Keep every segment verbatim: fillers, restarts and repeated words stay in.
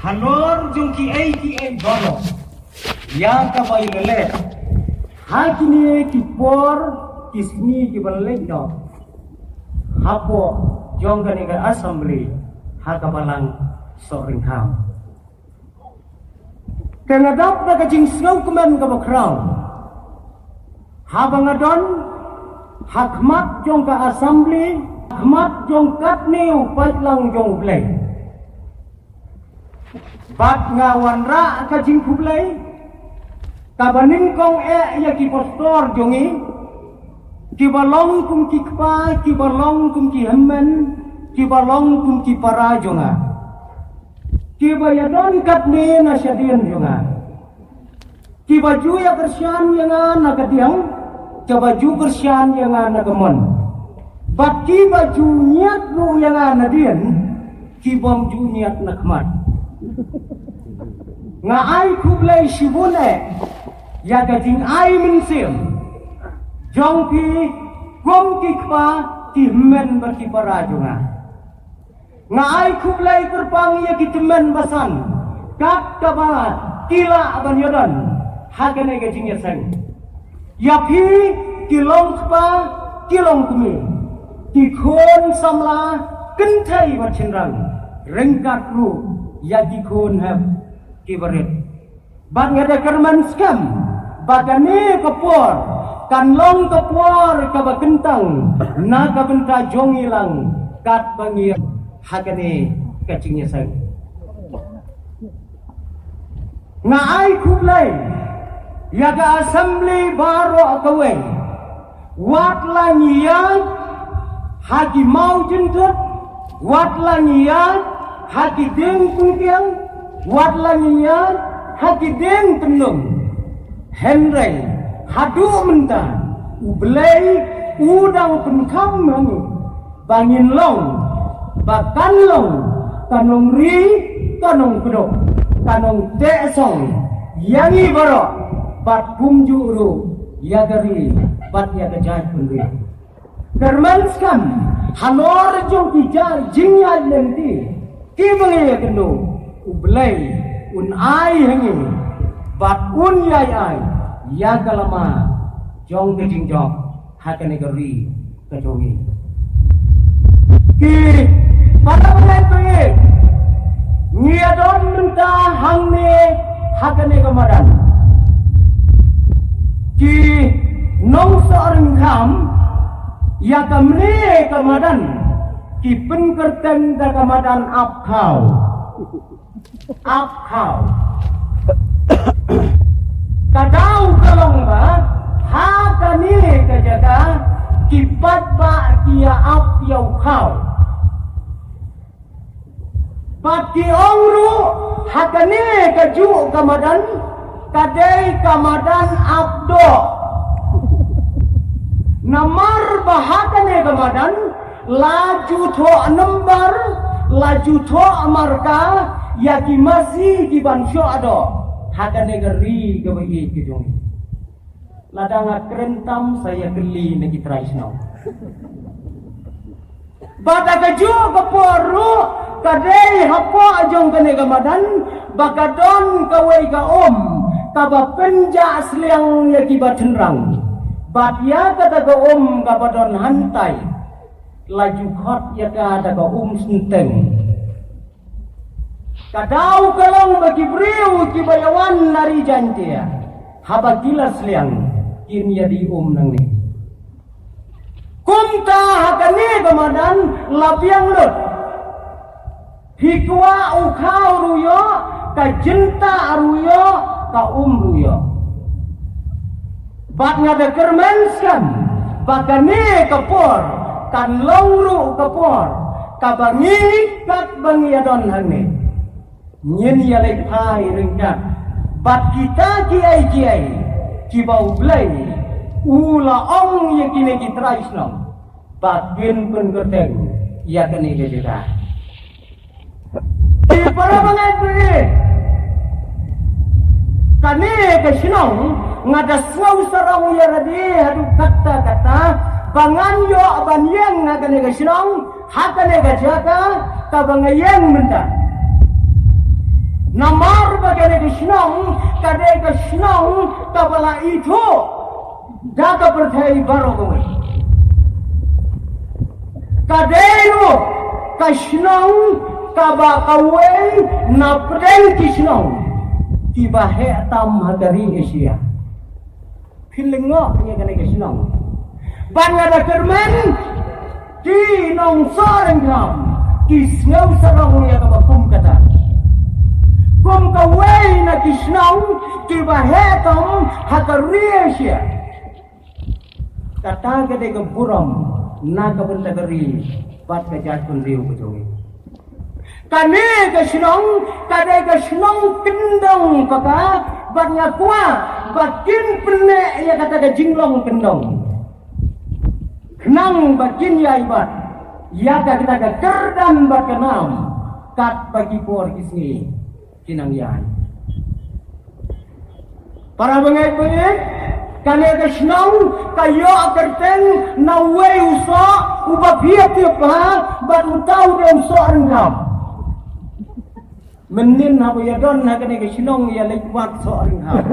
Halor jong ki ei ki ei baroh, ïa kaba ïaleh ha kine ki por ki sngi kiba la leit noh hapoh jong kane ka assembly ha ka Balang Sohryngkham. Te nga dap da ka jingsngewkmen kaba khraw haba nga don ha khmat jong ka assembly, khmat jong katne u paidlang jong U Blei. Bad nga wanrah ka jingkhublei kaba nyngkong eh ïa ki pastor jong ngi, kiba long kum ki kpa, kiba long kum ki hynmen, kiba long kum ki para jong nga, kiba ïadon katne na shadien jong nga. Kiba ju ïakyrshan ïa nga na ka diang, kiba ju kyrshan ïa nga na ka mon. Bad kiba ju ñiad ruh ïa nga na dien, kibym ju ñiad na khmat. Nga ai khublei shibun eh ïa ka jingai mynsiem jong phi kum ki kpa, ki hynmen bad ki para jong nga. Nga ai khublei kyrpang ïa ki tymmen basan kat kaba ki lah ban ïadon ha kane ka jingïaseng. Ïa phi ki long kpa, ki long kmie, ki khun samla kynthei bad shynrang, ryngkat ruh ïa ki khun hep kiba rit. Bad nga da kyrmen skhem ba kane ka por kan long ka por kaba kyntang na ka bynta jong ngi lang katba ngi ha kane ka jingïaseng. Nga ai khublei ïa ka assembly baroh kawei. Wat la ngi ïaid ha ki maw jynthut, wat la ngi ïaid ha ki dieng pynkiang, wat la ngi ïaid ha ki dieng pynlong. Hynrei haduh mynta U Blei u dang pynkham ha ngi ba ngin long, ba kan long ka nongri, ka nongkduk, ka nongteh song ïa ngi baroh, bad kumjuh ruh ïa ka ri bad ïa ka jaitbynriew. Kyrmen skhem halor jong ki jingïaid lynti kiba ngi ïakynduh, U Blei un ai ha ngi bad un ïai ai ïa ka lama jong ka jingjop ha kane ka ri ka jong ngi. Ki para bangeit, ngi ïadon mynta hangne ha kane ka madan. Ki nong Sohryngkham, ïa kane ka madan ki pynkyrteng da ka madan Ap Khaw. Ap Khaw. Ka daw ka long ba ha kane ka jaka ki paidbah ki ïa ap ïa u khaw. Bad ki ong ruh ha kane kajuh ka madan ka dei ka madan ap doh. Namar ba ha kane ka madan la ju thoh number, la ju thoh marka ïa ki masi ki ban shoh doh ha kane ka ri kaba ïeit ka jong ngi. Lada nga kren tam sa ïa kylli na ki trai shnong. Bad ha kajuh ka por ruh ka dei hapoh jong kane ka madan ba ka don kawei ka um kaba pynjah sliang ïa kiba shynrang. Bad ïa kata ka um kaba don hangtai la ju khot ïa ka da ka um synteng. Ka daw ka long ba ki briew kiba ïawan na ri Jaintia haba ki la sliang kin ïa die um nangne. Kumta ha kane ka madan la biang lut. Phi kwah u khaw ruh ïoh, ka jyntah ruh ïoh, ka um ruh ïoh. Bad nga da kyrmen skhem ba kane ka por kan long ruh ka por kaba ngi katba ngi ïadon hangne ngin ïaleh phai ryngkat bad kita kiei kiei kiba U Blei u la ong ïa kine ki trai shnong ba kin pynkyrteng ïa kane ka jaka. Ki para bangeit, kane ka shnong nga da sngew sarong ïa lade haduh katta katta ba ngan ïoh ban ïeng ha kane ka shnong, ha kane ka jaka kaba nga ïeng mynta. Namar ba kane ka shnong ka dei ka shnong kaba la ithuh da ka pyrthei baroh kawei. Ka dei ruh ka shnong kaba kawei na pdeng ki shnong kiba heh tam ha ka ri Asia. Phin lyngngoh ïa kane ka shnong. Bad nga da kyrmen ki nongsohryngkham ki sngew sarong ïa kaba kum kata. Kum kawei na ki shnong kiba heh tam ha ka ri Asia. Kata ka dei ka burom na ka bynta ka ri bad ka jaitbynriew ka jong ngi. Kane ka shnong ka dei ka shnong kyndong paka, bad nga kwah ba kin pynneh ïa kata ka jinglong kyndong, khnang ba kin ïai bat ïa kata ka kyrdan bad ka nam katba ki por ki sngi ki nang ïai. Para bangeit bangeit, kane ka shnong ka ïoh kyrteng na uwei u soh uba phi ïa tip bha, bad uta u dei u sohryngkham. Mynnin haba ïa don ha kane ka shnong ïa leit wad sohryngkham.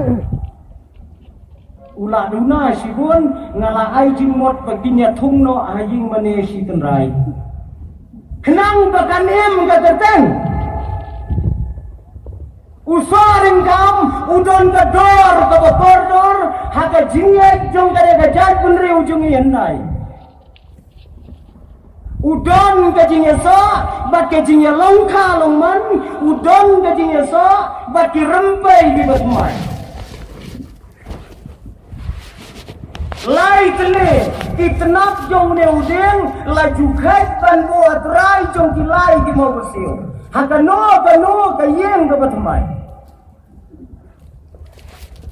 U la duna shibun, nga la ai jingmut ba kin ïa thung noh ha ïing mane shi tynrai, khnang ba kan im ka kyrteng. U sohryngkham u don ka dor kaba kordor ha ka jingngeit jong kane ka jaitbynriew jong ngi hyndai. U don ka jingïasoh bad ka jingïalong kha long man. U don ka jingïasoh bad ki rympei kiba thymmai. Lai tylli ki tnat jong une u dieng la ju kheit ban buh ha trai jong ki lai ki mawbyrsiew ha kano kano ka ïing kaba thymmai.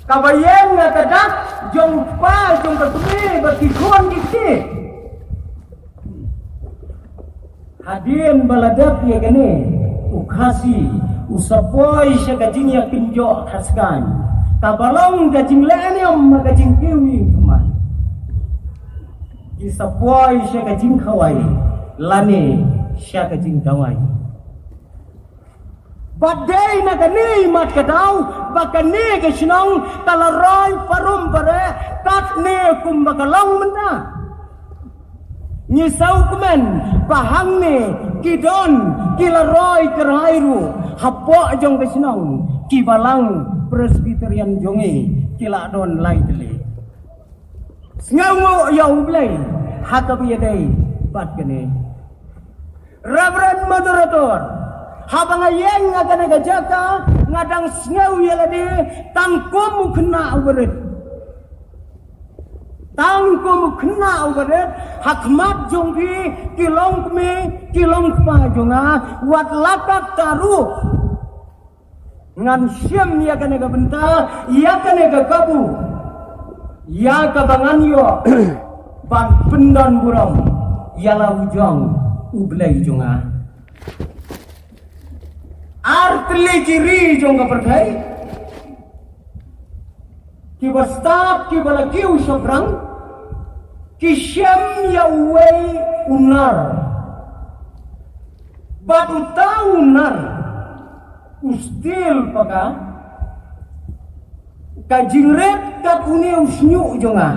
Kaba ïeng ha ka dak jong u kpa jong ka kmie bad ki khun ki kti. Hadien ba la dep ïa kane, u Khasi u sa poi sha ka jingïakynjoh khaskaiñ kaba long ka jingleh niam ha ka jingkiew ïing thymmai. Ki sa poi sha ka jingkhawai lane sha ka jingdawai. Bad dei na kane i mat ka daw ba kane ka shnong ka la roi parum bareh katne kumba ka long mynta. Ngi sngewkmen ba hangne ki don ki la roi kyrhai ruh hapoh jong ka shnong, ki balang Presbyterian jong ngi ki la don lai tylli. Sngewnguh ïa U Blei ha kaba ïadei bad kane. Reverend Moderator, haba nga ïeng ha kane ka jaka nga dang sngew ïa lade tang kum u khynnah uba rit. Tang kum u khynnah uba rit ha khmat jong phi ki long kmie ki long kpa jong nga, wat la katta ruh ngan shim ïa kane ka bynta, ïa kane ka kabu, ïa kaba ngan ïoh ban pyndon burom ïa la u jong U Blei jong nga. Ar tylli ki ri jong ka pyrthei kiba stad kiba la kiew shaphrang ki shem ïa uwei u nar. Bad uta u nar u stil paka ka jingret kat une u shñiuh jong nga.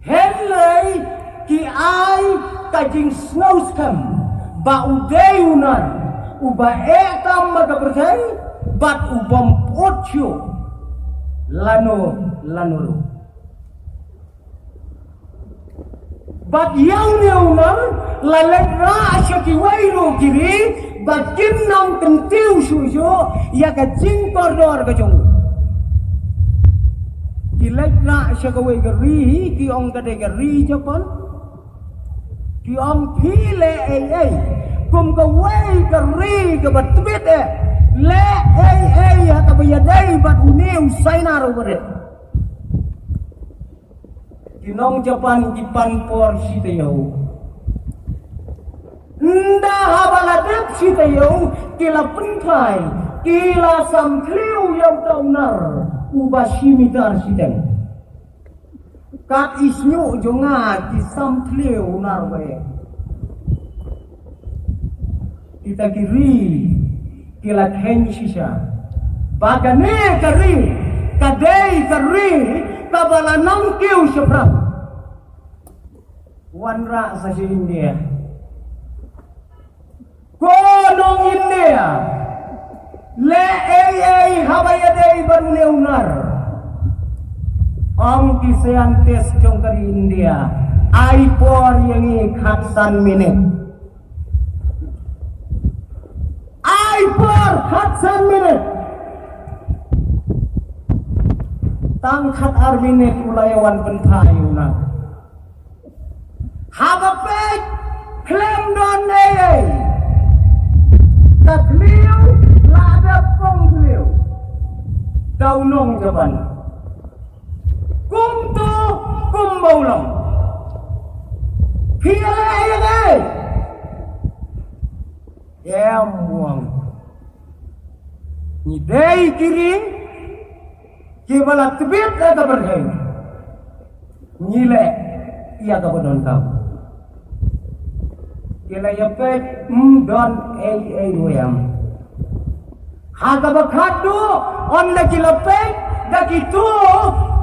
Hynrei ki ai ka jingsngewskhem ba u dei u nar uba eh tam ha ka pyrthei bad u bym put shuh lano lano ruh. Bad ïa une u nar la leit rah sha kiwei ruh ki ri ba kim nang kyntiew shuh shuh ïa ka jingkordor ka jong u. Ki leit rah sha kawei ka ri, ki ong ka dei ka ri Japan. Ki ong phi leh ei ei kum kawei ka ri kaba tbit eh, leh ei ei ha kaba ïadei bad une u sainar uba rit. Ki nong Japan ki pan por shi taïew. Ynda haba la dep shi taïew ki la pynphai, ki la samthliew ïa uta u nar uba shi mitar shiteng. Kat i shñiuh jong nga ki samthliew u nar uba eh. Kita ki ri Ki la kheiñ shisha ba kane ka ri ka dei ka ri kaba la nang kiew shaphrang. Wanrah sa sha India. Ko nong India, leh ei ei haba ïadei bad une u nar. Ong ki scientist jong ka ri India, ai por ïa ngi khatsan minit. Ai por khatsan minit. Tang khatar minit u la ïa wan pynphai u nar. Haba peit khlem don ei ei. Ka khlieh la dep pong khlieh. Da u nong jaban. Kumto kumba u long. Phi ïa leh ei ei. Em u ong. Ngi dei ki ri kiba la tbit da ka pyrthei. Ngi leh ïa kaba donkam. Ki la ïa peit, ym don ei ei ruh em. Ha kaba khatduh, ynda ki la peit da kito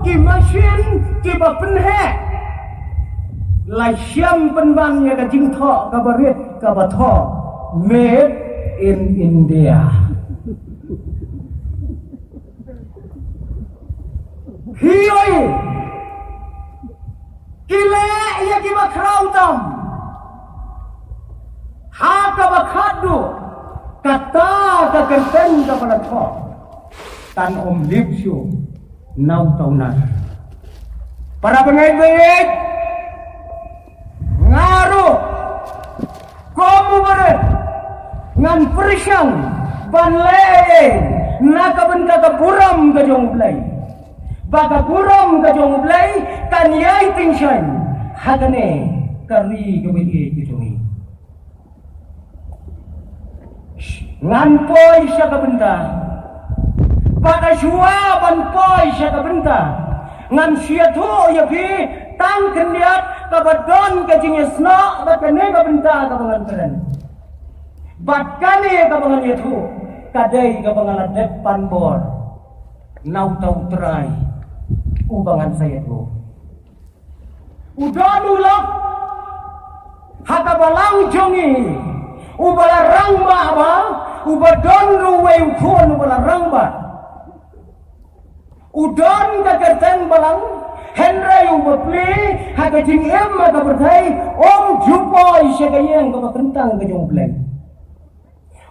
ki machine kiba pynheh, la shem pynban ïa ka jingthoh kaba rit kaba thoh Made in India. Hi oi. Ki leh ïa kiba khraw tam. Ha kaba khatduh, kata ka kyrteng kaba la thoh kan ym lip shuh na uta u nar. Para bangeit bangeit, nga ruh kum u barit ngan pyrshang ban leh ei ei na ka bynta ka burom ka jong U Blei. Ba ka burom ka jong U Blei kan ïai tyngshaiñ ha kane ka ri kaba ïeit ka jong ngi. Ngan poi sha ka bynta. Bad shuwa ban poi sha ka bynta, ngan shu ïathuh ïa phi tang khyndiat kaba don ka jingïasnoh bad kane ka bynta kaba ngan kren. Bad kane kaba ngan ïathuh ka dei kaba nga la dep pan bor na uta U Trai uba ngan sa ïathuh. U don u lok ha ka balang jong ngi uba la rangbah, ba uba don ruh uwei u khun uba la rangbah. U don ka kyrteng balang, hynrei u bapli ha ka jingim ha ka pyrthei, um ju poi sha ka ïing kaba kyntang ka jong U Blei.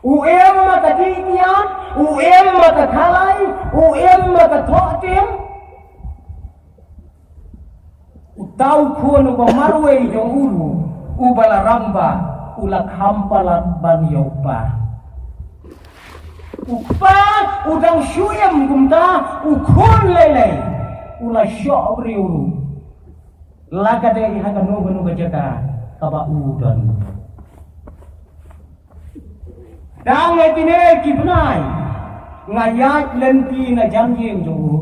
U im ha ka dih miat, u im ha ka khalai, u im ha ka thoh tim. Uta u khun uba marwei jong u ruh, uba la rangbah, u la kham palat ban ïa u kpa. U kpa u dang shu im kumta, u khun lei lei u la shoh briew ruh. La ka dei ha kano kano ka jaka kaba u don. Dang ha kine ki bnai nga ïaid lynti na jan ïing jong u.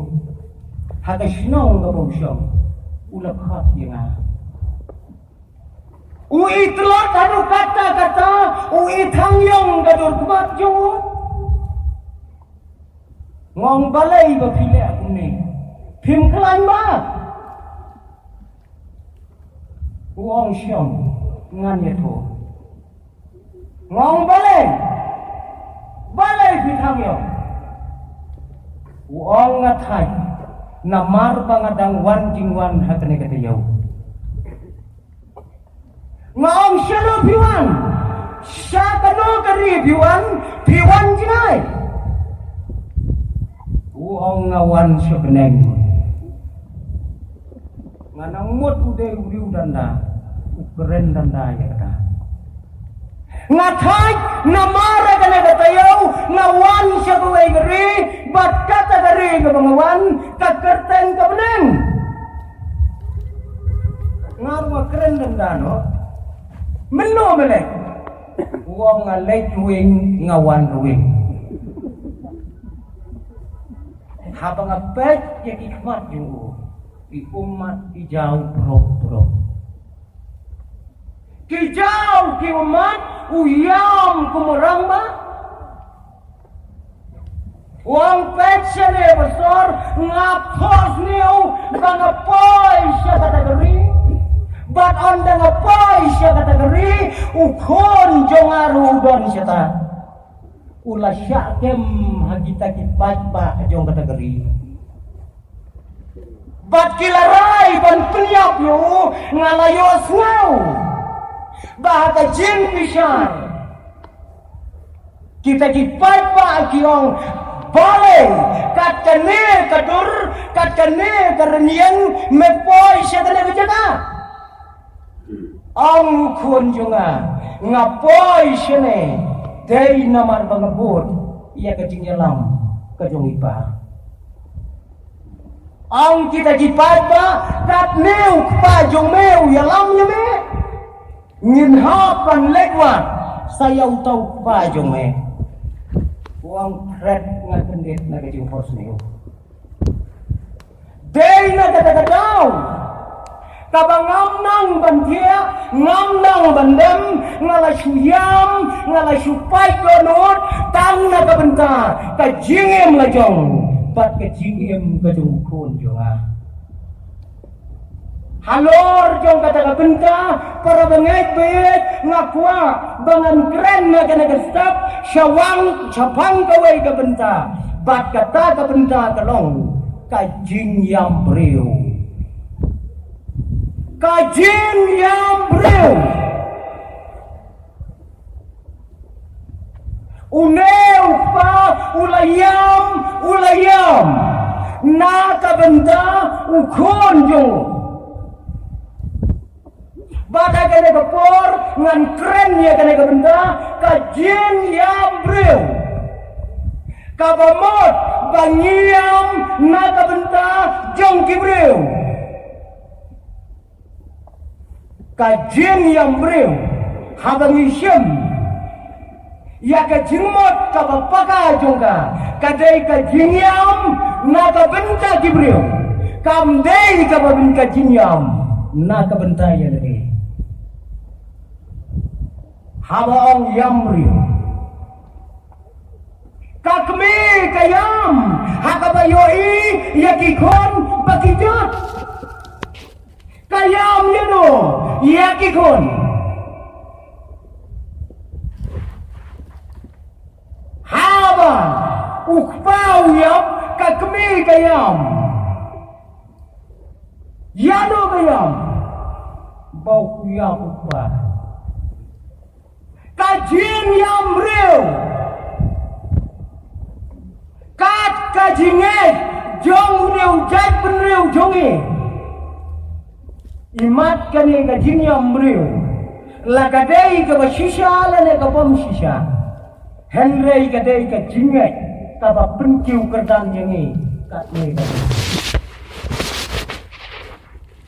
Ha ka shnong kaba u shong, u la khot ïa nga. U i tlot haduh katta katta, u i thang ïong ka dur khmat jong u. Nga ong balei ba phi leh kumne? Phim khlaiñ ba? U ong shem, ngan ïathuh. Nga ong balei? Balei phi thang ïong? U ong nga thait namar ba nga dang wan jingwan ha kane ka taïew. Nga ong shano phi wan? Sha kano ka ri phi wan? Phi wan jngai? U ong nga wan sha bneng. Nga nang mut u dei u riewdanda, u kren danda ïa kata. Nga thait namar kane ka taïew nga wan sha kawei ka ri, bad kata ka ri kaba nga wan ka kyrteng ka bneng. Nga ruh nga kren danda noh. Mynno me leit? U ong nga leit ruwing, nga wan ruwing. Haba nga peit ïa ki khmat jong u, ki ummat ki jaw prok prok. Ki jaw ki ummat, u ïam kum u rangbah. Wan peit shane pastor, nga pos niu ba nga poi sha kata ka ri. Bad ynda nga poi sha kata ka ri, u khun jong nga ruh u don shata. U la shah kem ha kita ki paidbah jong kata ka ri. Bad ki la rai ban pynïap ïa u, nga la ïohsngew ba ha ka jingbishar kita ki paidbah ki ong, balei kat kane ka dur, kat kane ka rynïeng me poi sha kane ka jaka. Ong u khun jong nga, nga poi shane dei namar ba nga bud ïa ka jingïalam ka jong i pa. Ong kita ki paidbah, katne u kpa jong me u ïalam ïa me. Ngin hap ban leit wad sa ïa uta u kpa jong me. U ong, kret, nga kyndit na ka jingpos niu. Dei na kata ka daw kaba ngam nang ban thiah, ngam nang ban dem, nga la shu ïam, nga la shu pait dohnud tang na ka bynta ka jingim la jong bad ka jingim ka jong u khun jong nga. Halor jong kata ka bynta, para bangeit bangeit, nga kwah ba ngan kren na kane ka step, sha wang, shaphang kawei ka bynta. Bad kata ka bynta ka long ka jingïam briew. Ka jingïam briew. Une u kpa u la ïam, u la ïam na ka bynta u khun jong u. Bad ha kane ka por ngan kren ïa kane ka bynta ka jingïam briew. Kaba mut ba ngi ïam na ka bynta jong ki briew. Ka jingïam briew, haba ngi shem ïa ka jingmut kaba paka jong ka, ka dei ka jingïam na ka bynta ki briew. Kam dei kaba bun ka jingïam na ka bynta ïa lade. Haba ong ïam briew, ka kmie ka ïam ha kaba ïohi ïa ki khun ba ki jot. Ka ïam ïa no, ïa ki khun. Haba u kpa u ïap, ka kmie ka ïam. Ïa no ka ïam? Ba u ïap u kpa. Ka jingïam briew. Kat ka jingngeit jong u briew jaitbynriew jong ngi. Imat kane ka jingïam briew, la ka dei kaba shisha lane ka bym shisha, hynrei ka dei ka jingngeit kaba pynkiew kyrdan ïa ngi katne ka.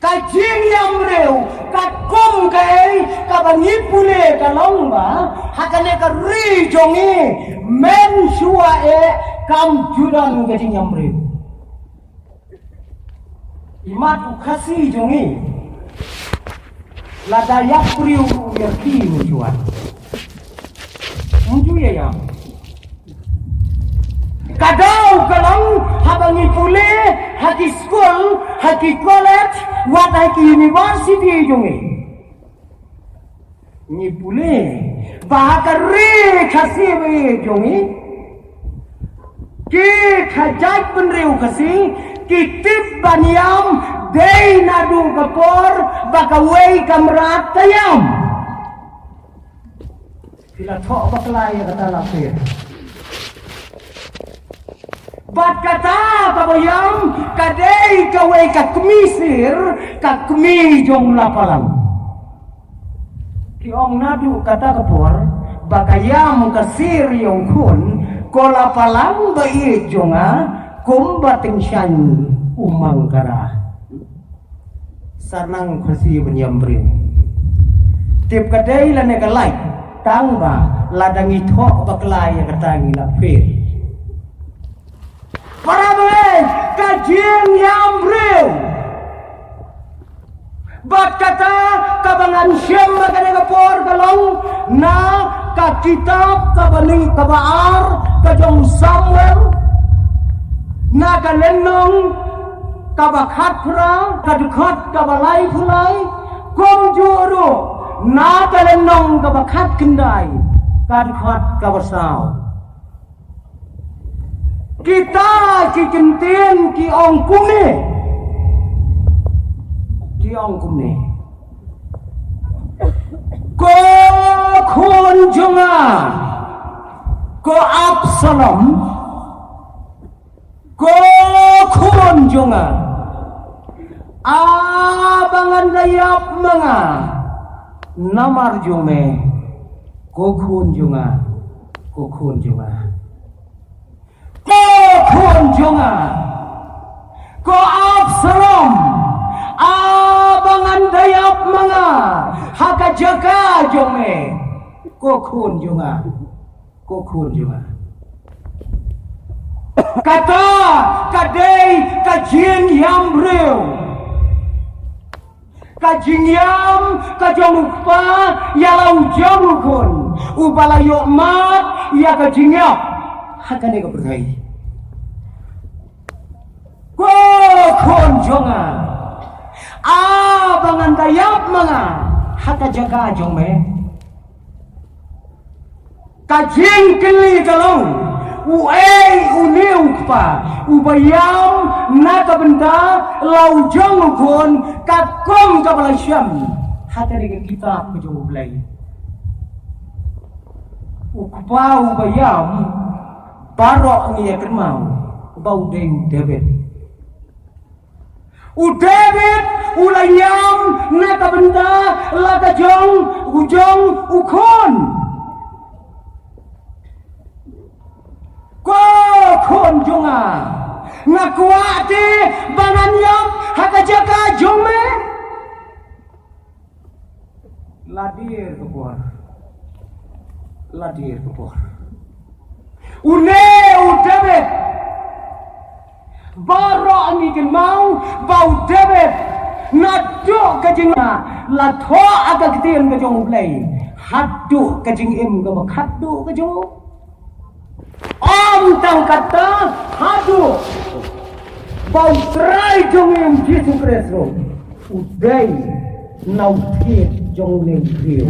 Ka jingïam briew katkum kaei kaba ngi pule ka long ba ha kane ka ri jong ngi, mynshuwa eh kam ju don ka jingïam briew. Imat u Khasi jong ngi, lada ïap briew u ïa ki mynjuat. Mynju ïa ïam. Ka daw ka long haba ngi pule ha ki skul, ha ki college, wat ha ki university jong ngi. Ngi pule ba ha ka ri Khasi ba ïeit jong ngi, ki kha jaitbynriew Khasi ki tip ban ïam dei naduh ka por ba kawei ka mrad ka ïam. Ki la thoh bakla ïa kata la pher. Bad kata kaba ïam ka dei kawei ka kmie sir, ka kmie jong la Palang. Ki ong naduh kata ka por ba ka ïam ka sir ïa u khun, ko la Palang ba ïeit jong nga, kumba tyngshaiñ u Mangkara. Sa nang Khasi ban ïam briew. Tip ka dei lane ka lait, tang ba lada ngi thoh bakla ïa kata ngi la pher. Para bangeit, ka jingïam briew. Bad kata kaba ngan shem ha kane ka por ka long na ka kitab kaba nyngkong, kaba ar ka jong u Samuel. Na ka lynnong kaba khatphra, ka dkhot kaba laiphew lai, kumjuh ruh na ka lynnong kaba khatkhyndai, ka dkhot kaba saw. Kita ki kyntien ki ong kumne. Ki ong kumne. Ko khun jong nga, ko Absalom, ko khun jong nga, a ba ngan da ïap ma nga namar jong me, ko khun jong nga, ko khun jong nga. Ko khun jong nga, ko Absalom, a ba ngan da ïap ma nga ha ka jaka jong me, ko khun jong nga, ko khun jong nga. Kata ka dei ka jingïam briew. Ka jingïam ka jong u kpa ïa la u jong u khun uba la ïoh mad ïa ka jingïap ha kane ka pyrthei. Ko khun jong nga, a ba ngan da ïap ma nga ha ka jaka jong me. Ka jingkylli ka long, uei une u kpa uba ïam na ka bynta la u jong u khun katkum kaba la shem ha kane ka kitab ka jong U Blei. U kpa uba ïam, baroh ngi ïa kynmaw ba u dei u David. U David u la ïam na ka bynta la ka jong u jong u khun. Ko khun jong nga, nga kwah te ba ngan ïap ha ka jaka jong me. La dier ka por. La dier ka por. Une u David. Baroh ngi kynmaw ba u David naduh ka jing la thoh ha ka ktien ka jong U Blei haduh ka jingim kaba khatduh ka jong u. Ym tang kata, haduh ba U Trai jong ngi U Jisu Khrist ruh u dei na u thied jong une u briew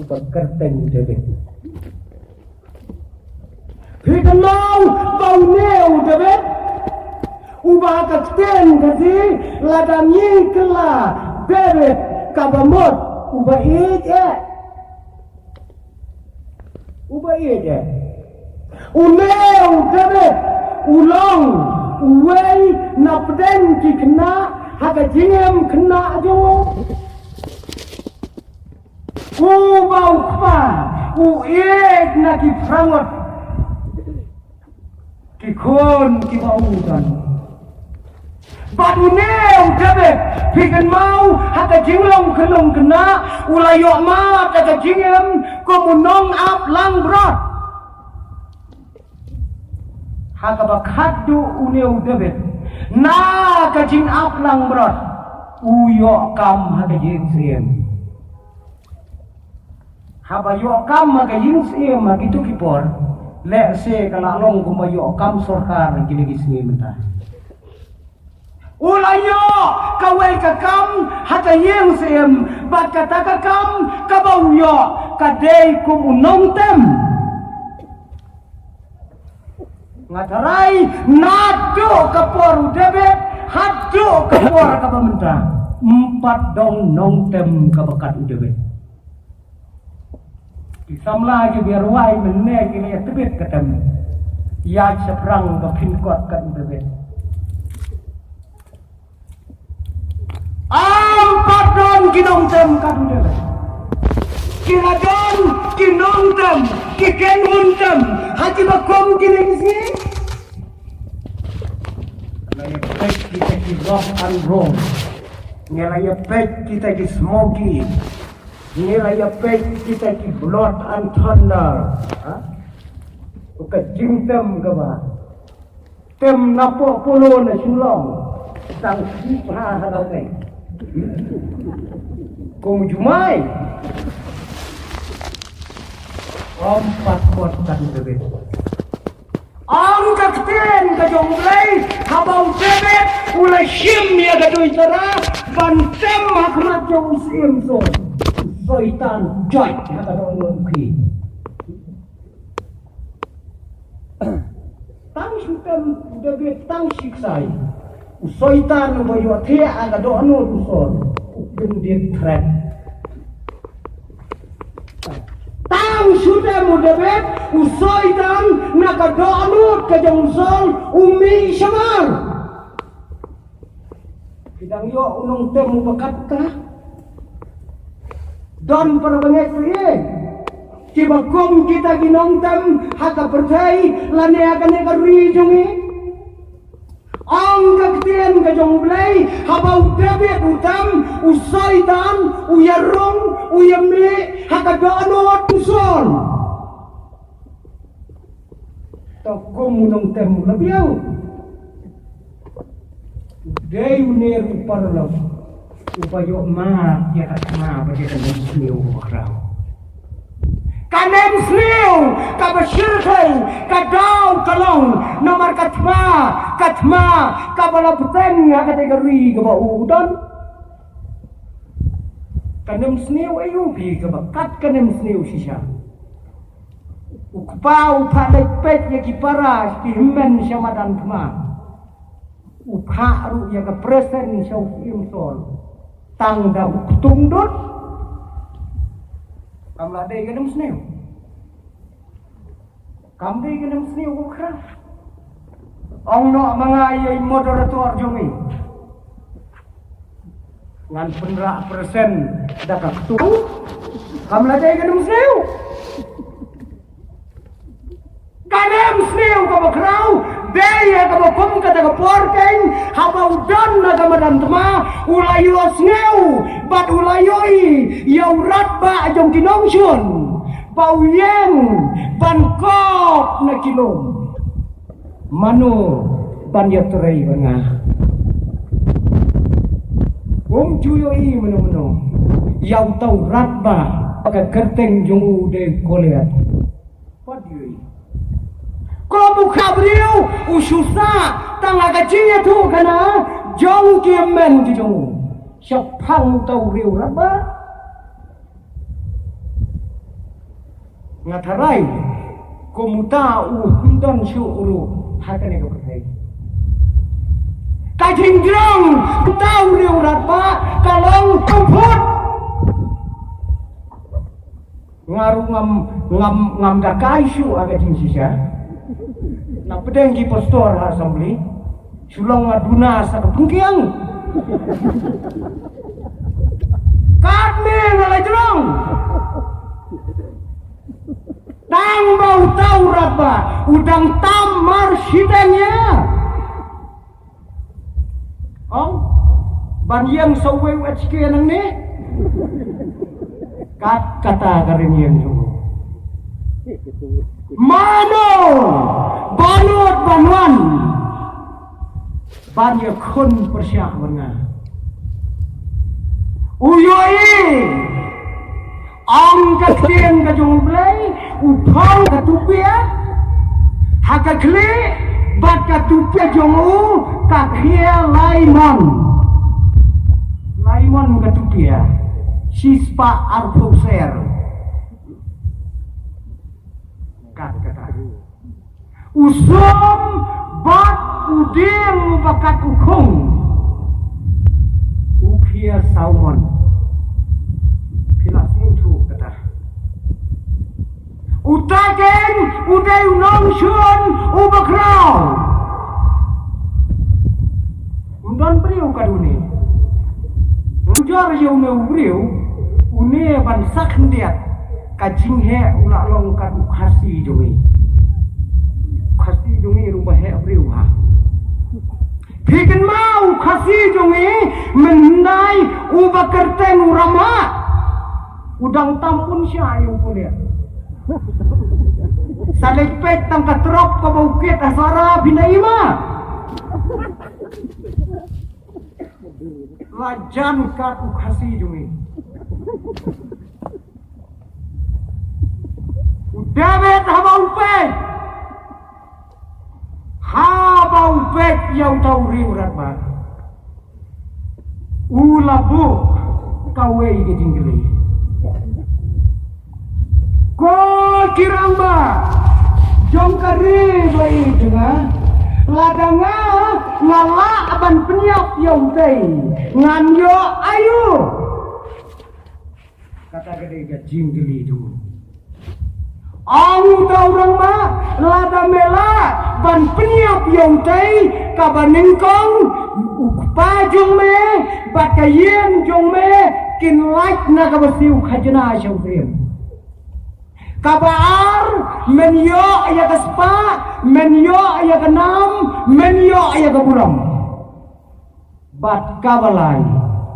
uba kyrteng David. Phi kynmaw ba une u David uba ha ka ktien Khasi lada ngi kylla David kaba mut uba ïeit eh. Uba ïeit eh. Une u David u long uwei na pdeng ki khynnah ha ka jingim khynnah jong u. Uba u kpa u ïeit na ki phra ngut ki khun kiba u don. Bad une u David, phi kynmaw ha ka jinglong khyllung khynnah u la ïoh mad ha ka jingim kum u nongap langbrot. Ha kaba khatduh une u David na ka jingap langbrot u ïoh kam ha ka jingïaseng. Haba ïoh kam ha ka ïing syiem ha kito ki por, lehse ka la long kumba ïoh kam sorkar ha kine ki sngi mynta. U la ïoh kawei ka kam ha ka ïing syiem, bad kata ka kam kaba u ïoh ka dei kum u nongtem. Nga tharai naduh ka por u David haduh ka por kaba mynta, ym pat don nongtem kaba kat u David. Ki samla kiba rwai mynne ki la ïa tbit ka tem. Ïa shaphrang ba phin kot kat u David. Ym pat don ki nongtem kat u David. Ki la don ki nongtem, ki kynhun tem ha kiba kum kine ki sngi. La ïa peit kita ki Rock and Roll. Ngi la ïa peit kita ki Smokie. Ngi la ïa peit kita ki Blood and Thunder. Ha? Ka jingtem kaba tem na poh Polo na Shillong. Tang sngewbha ha dau peit. Kum u Jumai. Ym pat kot kat u David. Ong ka ktien ka jong U Blei, haba u David u la shim ïa ka doi tara ban tem ha khmat jong u Syiem Saul, u Soitan u joit ha ka dohnud u khie. Tang shu tem u David tang shi ksai, u Soitan uba ïohthiah ha ka dohnud u Saul u kyndit thret. Tang shu tem u David, u Soitan na ka dohnud ka jong u Saul u mih shamar. Ki dang ïoh u nongtem uba kat ka. Don para bangeit phi, kiba kum kita ki nongtem ha ka pyrthei lane ha kane ka ri jong ngi. Ong ka ktien ka jong U Blei, haba u David u tem, u Soitan u ïarung, u ïamih ha ka dohnud u Saul. To kum u nongtem u la biang. U dei une ruh u paralok uba ïoh mad ïa ka thma bad ïa ka nemsniew bakhraw. Ka nemsniew kaba shyrkhei ka daw ka long namar ka thma, ka thma kaba la bteng ha kata ka ri kaba u don. Ka nemsniew aïu phi kaba kat ka nemsniew shisha? U kpa u phah leit peit ïa ki para ki hynmen sha madan thma. U phah ruh ïa ka present sha u Syiem Saul tang da u ktung dud. Kam la dei ka nemsniew. Kam dei ka nemsniew bakhraw. Ong noh ma nga ïa i moderator jong ngi. Ngan pynrah present da ka ktung. Kam la dei ka nemsniew. Ka nemsniew kaba khraw dei ïa kaba kum kata ka por keiñ, haba u don ha ka madan thma u la ïohsngew bad u la ïohi ïa u radbah jong ki nongshun ba u ïeng ban kop na ki lum. Mano ban ïatrei bad nga? Um ju ïohi mano mano ïa uta u radbah ba ka kyrteng jong u dei Goliath. Pat ïohi. Ko u kha briew u shu sah tang ha ka jingïathuhkhana jong ki hynmen ki jong u. Shaphang uta u briew radbah. Nga tharai kum uta u hynmen shuh ruh ha kane ka pyrthei. Ka jingjrong uta u briew radbah ka long khamphut. Nga ruh ngam, ngam, ngam da kai shuh ha ka jingshisha. Na pdeng ki pastor ha assembly shu long nga duna sa ka pungkiang. Katne nga la jrong. Tang ba uta u radbah u dang tam mar shiteng ïa. Ong ban ïeng sa uwei u H K nangne. Kat kata ka ring ïeng jong u. Mano ba nud ban wan ban ïakhun pyrshah bad nga? U ïohi. Ong ka ktien ka jong U Blei, u phong ka tupia ha ka khlieh bad ka tupia jong u ka khia lai mon. Lai mon ka tupia, shispah arphew ser. Kat kata. U sum bad u dieng uba kat u khung u khia saw mon. Phi la sngewthuh kata. Uta keiñ u dei u nongshun uba khraw. Um don briew kat une. Ujor ïa une u briew une ban sak khyndiat. Ka jingheh u la long kat u Khasi jong ngi. U Khasi jong ngi ruh ba heh briew ha. Phi kynmaw u Khasi jong ngi mynhyndai uba kyrteng u Ramhah. U dang tam bun shai u Goliath. Sa leit peit tang ka trok kaba u kit ha Sohra phin da ïohi ma. La jan kat u Khasi jong ngi. U David haba u peit. ïa uta u riewratbah. U la buh kawei ka jingkylli. Ko ki rangbah jong ka ri ba ïeit jong nga, lada nga nga lah ban pynïap ïa utei, ngan ïoh aïu? Kata ka dei ka jingkylli jong u. Ong uta u rangbah, lada me lah ban pynïap ïa utei, kaba nyngkong, u kpa jong me bad ka ïing jong me kin lait na kaba siew khajna sha u syiem. Kaba ar, men ïoh ïa ka spah, men ïoh ïa ka nam, men ïoh ïa ka burom. Bad kaba lai,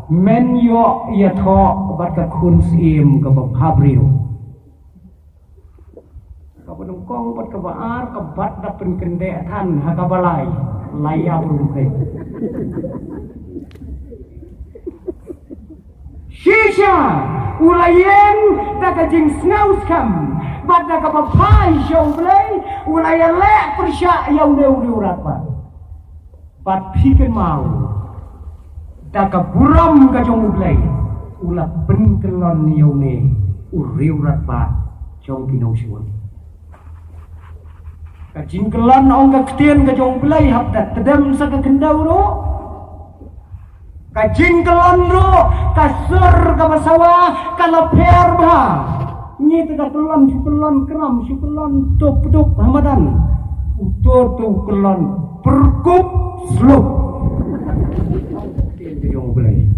men ïoh ïathoh bad ka khun syiem kaba bhabriew. Kaba nyngkong bad kaba ar, ka bat da pynkyndeh than ha kaba lai, lai ïa brum kai. Shisha, u la ïeng da ka jingsngewskhem bad da kaba phai sha U Blei, u la ïaleh pyrshah ïa une u riewratbah. Bad phi kynmaw, da ka burom ka jong U Blei, u la pynkyllon ïa une u riewratbah jong ki nongshun. Ka jingkyllon, ong ka ktien ka jong U Blei, hap da tdem sa ka khyndew ruh. Ka jingkyllon ruh, ka sur kaba sawa ka la pher bha. Ngi te ka kyllon, shu kyllon kram, shu kyllon tup dup ha madan. Uto te u kyllon pyrkup slup. Ktien ka jong U Blei.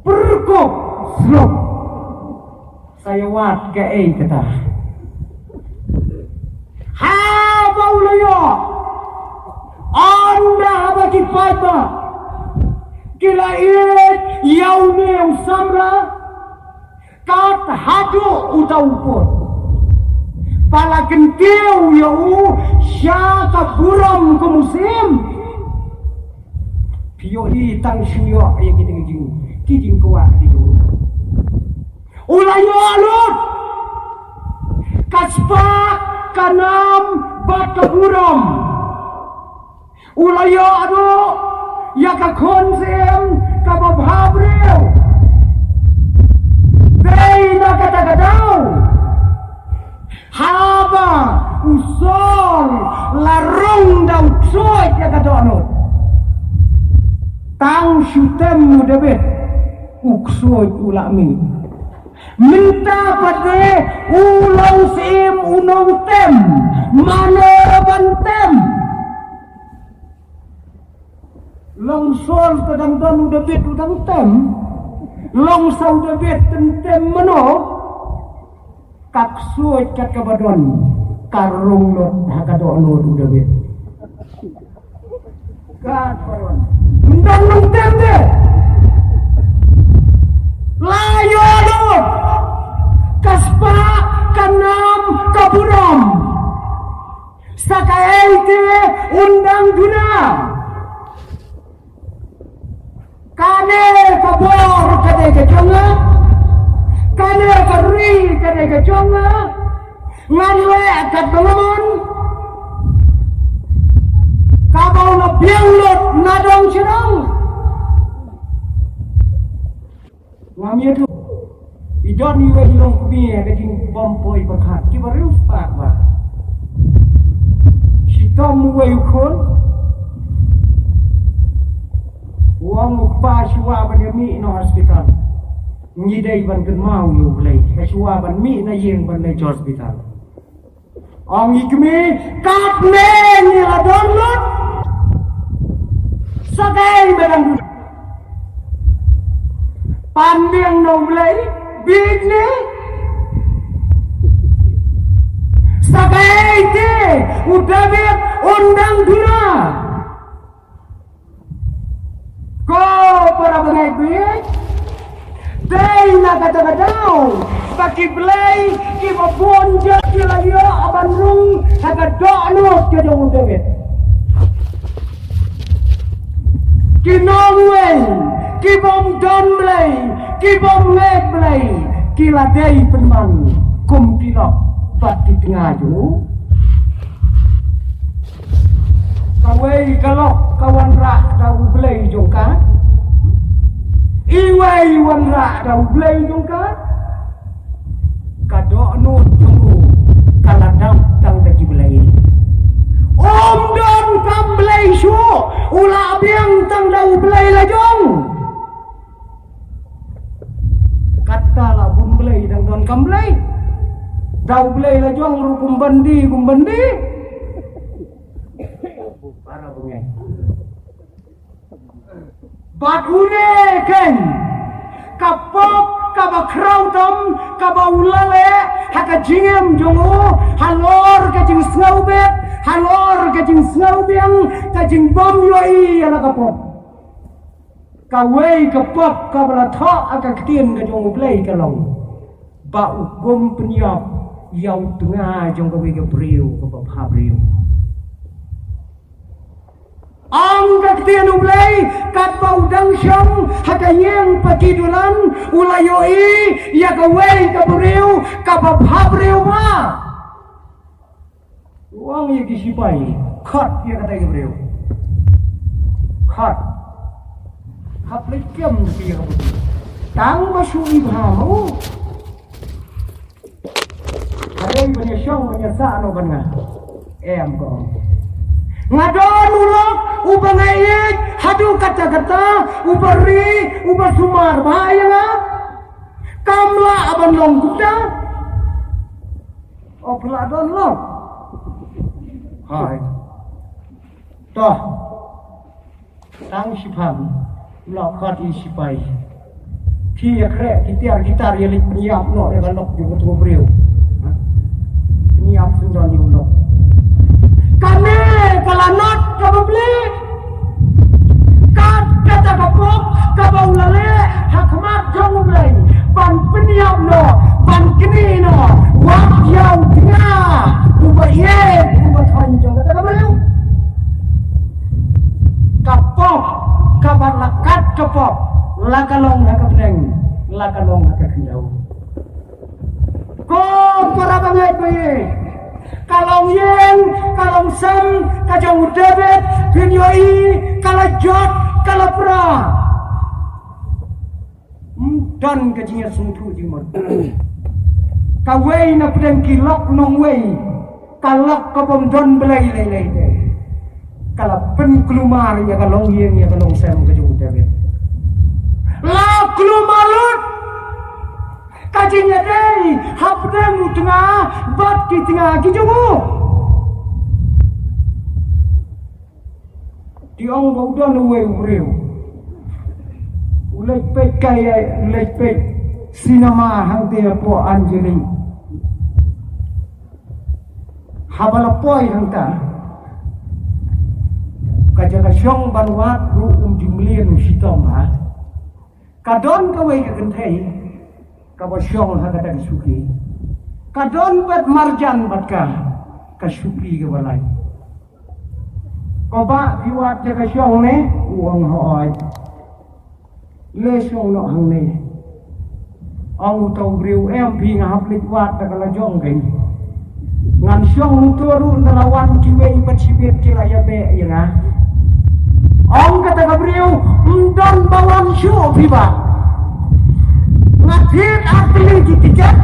Pyrkup slup. Sa ïa wad kaei kata. Haba u la ïoh, ynda haba ki paidbah ki la ïeit ïa une u samla, kat haduh uta u pud, ba la kyntiew ïa u sha ka burom kum u syiem. Phi ïohi tang shu ïoh ïa ki jing, ki jingkwah ki jong u. U la ïoh lut ka spah, ka nam bad ka burom. U la ïoh ruh ïa ka khun syiem kaba bhabriew. Dei na kata ka daw, haba u Saul la rung da u ksuid ïa ka dohnud, tang shu tem u David, u ksuid u la mih. Mynta pat de u long syiem u nongtem, mano ban tem? Long Saul te dang don u David u dang tem. Long sa u David te tem mano? Ka ksuid kat kaba don ka rung lut ha ka dohnud u David. Kat ba don, ym don nongtem de. La ïoh lut ka spah, ka nam, ka burom. Sa kaei te un dang duna? Kane ka bor ka dei ka jong nga, kane ka ri ka dei ka jong nga. Ngan leh katba nga mon. Kaba u la biang lut na dong sha dong. Ngam ïathuh. I don iwei i longkmie ha ka jingbym poi pyrkhat, kiba riewspah bha. Shitom uwei u khun, u ong u kpa, shuwa ban ïa mih na hospital, ngi dei ban kynmaw ïa U Blei. Ka shuwa ban mih na ïing ban leit hospital, ong i kmie, katne ngi la don lut. Sa kaei ba dang duna? Pan biang na U Blei, bieit ne? Sa kaei te u David un dang duna? Ko para bangeit, bangeit, dei na kata ka daw ba ki blei kiba bun jait ki la ïoh ban rung ha ka dohnud ka jong u David. Ki nongwei, ki bym don blei, ki bym ngeit blei, ki la dei pynban kum ki lok bad ki tnga jong u. Kawei ka lok ka wanrah da u blei jong ka. Iwei wanrah da u blei jong ka. Ka dohnud jong u ka la dap tang da ki blei. Um don kam blei shuh, u la biang tang da u blei la jong. Kata la bun blei dang don kam blei. Da u blei la jong ruh kum ban die, kum ban die. Para bangeit. Bad une keiñ ka pop kaba khraw tam kaba u la leh ha ka jingim jong u, halor ka jingsngewbit, halor ka jingsngewbiang, ka jingbym ïohi ïa la ka pop. Kawei ka pop kaba la thoh ha ka ktien ka jong u Blei ka long ba u kum pynïap ïa u tnga jong kawei ka briew kaba bhabriew. Ong ka ktien u Blei, katba u dang shong ha ka ïing paki dulan, u la ïohi ïa kawei ka briew kaba bhabriew bha. U ong ïa ki sipai, khot ïa kata ka briew. Khot. Hap leit kem ïa ka briew. Tang ba shu i bha mo. Hynrei ban ïa shong ban ïa sah noh ban nga. Em ko. Nga don u lok uba nga ïeit haduh katta katta, uba ri, uba sumar bha ïa nga. Kam lah ban long kumta. O phi lah don lok. Hai. Toh. Tang shiphang, lok khot ïa i sipai. Ki ïa khreh ki tiar ki tar ïa leit pynïap noh ïa ka lok jong kato ka briew. Ha? Pynïap sngewdon ïa u lok. Kane ka la not kaba bli. Kat kata ka pop kaba u la leh ha khmat jong u Blei ban pynïap noh, ban knieh noh wat ïa u tnga uba ïeit uba thoiñ jong kata ka briew. Ka pop kaba la kat ka pop, la ka long ha ka bneng, la ka long ha ka khyndew. Ko para bangeit ba ïeit, ka longïing ka longsem ka jong u David, phin ïohi ka la jot ka la pra. Ym don ka jingïasngewthuh jingmut. Kawei na pdeng ki lok nongwei, ka lok ka bym don blei lei lei te, ka la pynkulmar ïa ka longïing ïa ka longsem ka jong u David. La kulmar lut ka jingïadei hapdeng u tnga bad ki tnga ki jong u. Te ong ba u don uwei u briew u leit peit kai, u leit peit sinema hangta hapoh Anjali. Haba la poi hangta, ka jaka shong ban wad ruh um ju mlien u shitom ha. Ka don kawei ka kynthei kaba shong ha kata ka shuki. Ka don bad marjan bad ka, ka shuki kaba lai. Ko bah, phi wad jaka shong ne? U ong hooid. Le shong noh hangne. Ong uta u briew, em phi, nga hap leit wad da ka la jong kein. Ngan shong uto ruh ynda la wan kiwei bad shibit ki la ïabeh ïa nga. Ong kata ka briew, ym don ba wan shuh phi bah. Nga thied artylli ki tiket,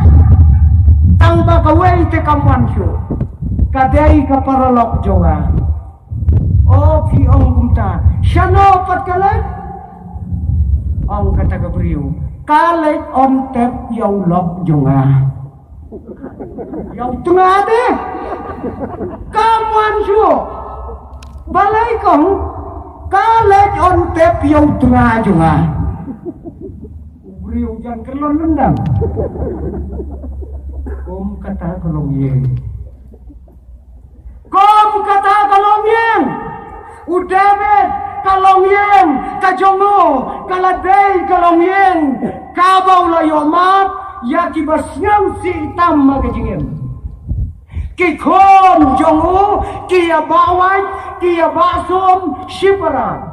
tang ba kawei te kam wan shuh. Ka dei ka paralok jong nga. O phi ong kumta, shano pat ka leit? Ong kata ka briew, ka leit on tep ïa u lok jong nga. Ïa u tnga te. Kam wan shuh. Balei kong? Ka leit on tep ïa u tnga jong nga. U briew jan kyllon lyndang. Kum kata ka longïing. Kum kata ka longïing u David, ka longïing ka jong u ka la dei ka longïing kaba u la ïohmad ïa kiba sngewsih tam ha ka jingim. Ki khun jong u ki ïa bah wait, ki ïa bah sum shipara.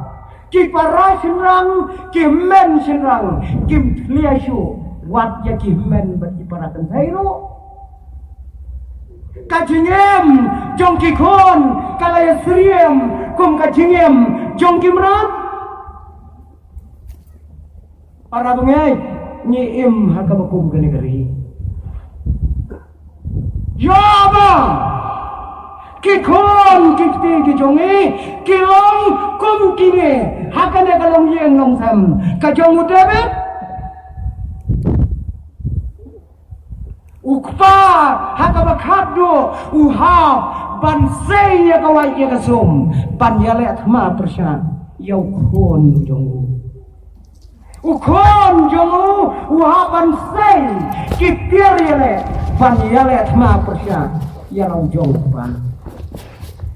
Ki para shynrang, ki hynmen shynrang kim thlia shuh, wat ïa ki hynmen bad ki para kynthei ruh. Ka jingim jong ki khun ka la ïasyriem kum ka jingim jong ki mrad. Para bangeit, ngi im ha kaba kum kane ka ri. Ïa ba ki khun ki kti ki jong ngi ki long kum kine ha kane ka longïing longsem ka jong u David. U kpa ha kaba khatduh u hap ban sei ïa ka wait ïa ka sum ban ïaleh thma pyrshah ïa u khun jong u. U khun jong u u hap ban sei ki tiar ïaleh ban ïaleh thma pyrshah ïa la u jong u kpa.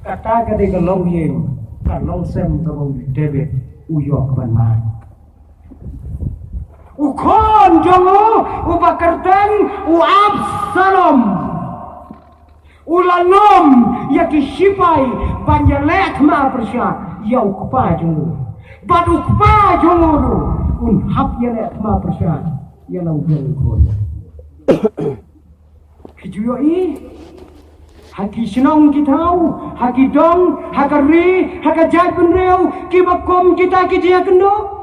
Kata ka dei ka longïing ka longsem kaba u David u ïoh ban mad. U khun jong u uba kyrteng u Absalom u la lum ïa ki sipai ban ïaleh thma pyrshah ïa u kpa jong u. Bad u kpa jong u ruh un hap ïaleh thma pyrshah ïa la u jong u khun. Ki ju ïohi ha ki shnong ki thaw, ha ki dong, ha ka ri, ha ka jaitbynriew kiba kum kita ki jingïakynduh.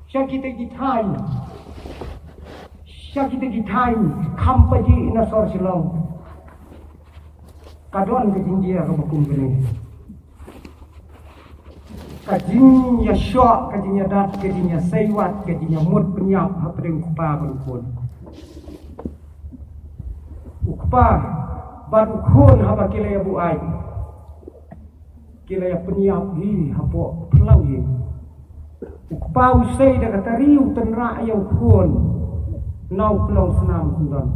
Sha kita ki thaiñ, sha kita ki thaiñ kham pajih na sor Shillong ka don ka jingjia kaba kum kane. Ka jingïashoh, ka jingïadat, ka jingïaseiwat, ka jingïamut pynïap hapdeng u kpa bad u khun. U kpa bad u khun haba ki la ïabuaid, ki la ïapynïap hi hapoh phyllaw ïing. U kpa u sei da ka tari u tynrah ïa u khun na u klong snam syndon.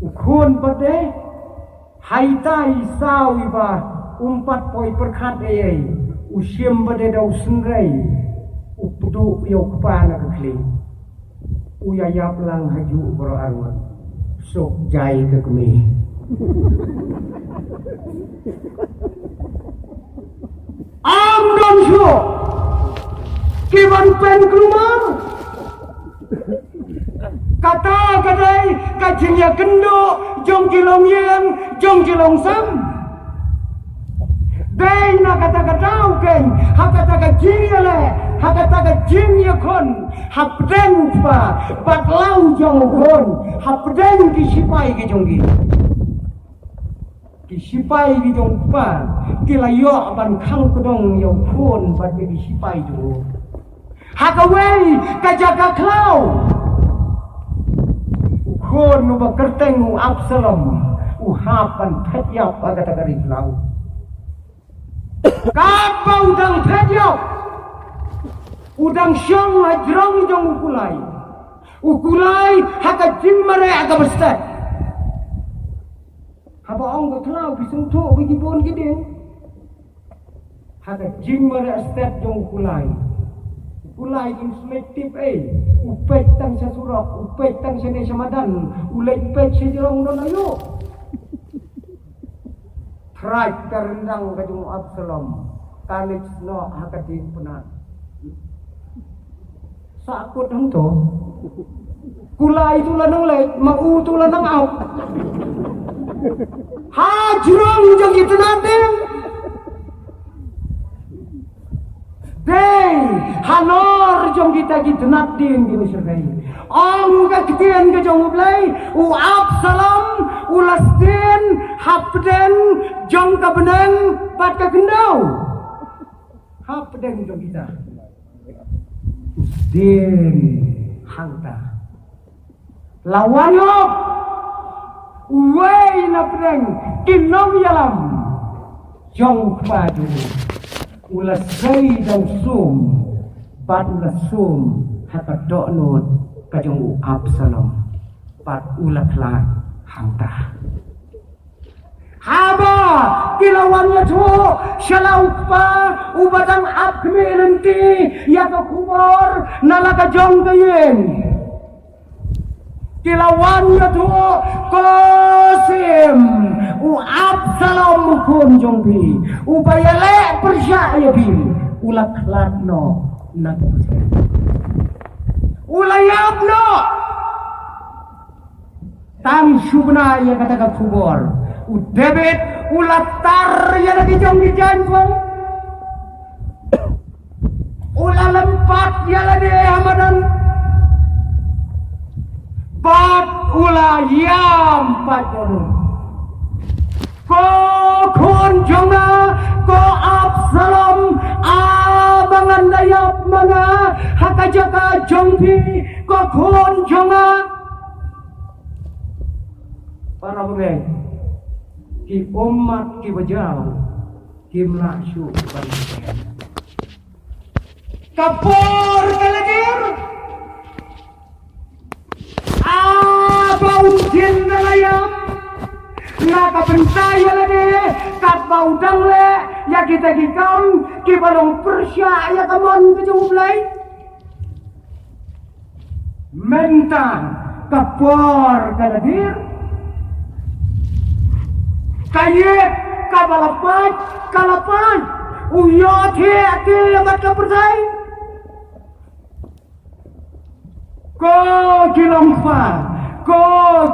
U khun pat de ha ita i saw iba um pat poi pyrkhat ei ei, u shim ba dei da u synrei, u pduh ïa u kpa na ka khlieh. U ïa ïap lang ha juh baroh arngut. Suk jai ka kmie. Am don shuh ki ban pynkulmar. Kata ka dei ka jingïakynduh jong ki longïing, jong ki longsem. Dei na kata ka daw keiñ, ha kata ka jingïaleh, ha kata ka jingïakhun hapdeng u kpa bad la u jong u khun, hapdeng ki sipai ki jong ki. Ki sipai ki jong u kpa ki la ïoh ban khang kdong ïa u khun bad ïa ki sipai jong u. Ha kawei ka jaka khlaw, u khun uba kyrteng u Absalom u hap ban phet ïap ha kata ka ri khlaw. Katba u dang phet ïap, u dang shong ha jrong jong u kulai. U kulai ha ka jingmareh kaba stet. Haba ong ka khlaw ki sngewthuh ba ki bun ki dieng. Ha ka jingmareh stet jong u kulai. U kulai kim slek tip ei. U peit tang sha surok, u peit tang shane sha madan, u leit peit sha jrong don aïu. Thraj ka ryndang ka jong u Absalom ka leit snoh ha ka diengpynnat. Sahkut hangto. Kulai tu la nang leit, ma u tu la nang ap. Ha jrong jong ki tnat dieng. Dei halor jong kita ki tnat dieng ki nusyrei. Ong ka ktien ka jong U Blei, u Absalom u la sdien hapdeng jong ka bneng bad ka khyndew. Hapdeng jong kita. Sdien hangta. La wan noh uwei na pdeng ki nongïalam jong u kpa jong u. U la sei da u sum bad u la sum ha ka dohnud ka jong u Absalom bad u la khlad hangta. Haba ki la wan ïathuh sha la u kpa uba dang ap khmih lynti ïa ka khubor na la ka jong ka ïing. Ki la wan ïathuh, ko Sim, u Absalom u khun jong phi, uba ïaleh pyrshah ïa phi, u la khlad noh na ka pyrthei. U la ïap noh. Tang shu bna ïa kata ka khubor, u David u la tar ïa la ki jong ki jaiñ pong. U la lympat ïa lade ha madan bad u la ïam pat ïa u. Ko khun jong nga, ko Absalom, a ba ngan da ïap ma nga ha ka jaka jong phi, ko khun jong nga. Para bangeit, ki ummat ki bajaw kim lah shuh ban ka por ka la dier. A ba un jin na la ïam na ka bynta ïa lade, katba u dang leh ïa kita ki kam kiba long pyrshah ïa ka mon ka jong U Blei. Mynta ka por ka la dier. Ka ïit kaba la pait ka la pait. U ïoh thiah te bad ka pyrthei. Ko ki long kpa, ko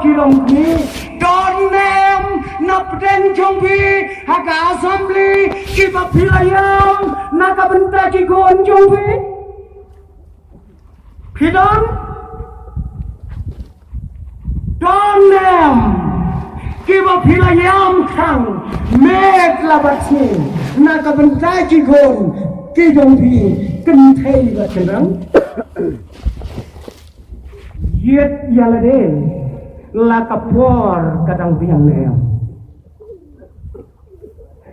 ki long kmie, don ne em na pdeng jong phi ha ka assembly kiba phi la ïam na ka bynta ki khun jong phi? Phi don? Don ne em kiba phi la ïam khang met la bad sngi na ka bynta ki khun ki jong phi, kynthei bad kynrang? Ïit ïa lade la ka por ka dang biang ne em?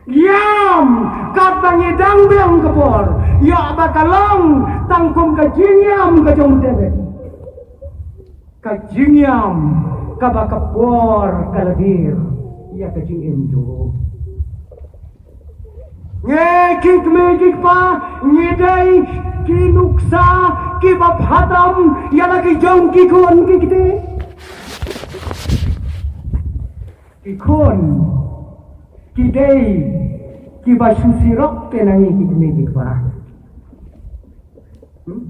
Ïam katba ngi dang biang ka por, ïoh ba ka long tang kum ka jingïam ka jong u David. Ka jingïam kaba ka por ka la dier ïa ka jingim jong u. Ngi ki kmie ki kpa ngi dei ki nuksa kiba phatam ïa la ki jong ki khun ki kti. Ki khun ki dei kiba shu sirok te na ngi ki kmie ki kpa. Hmm?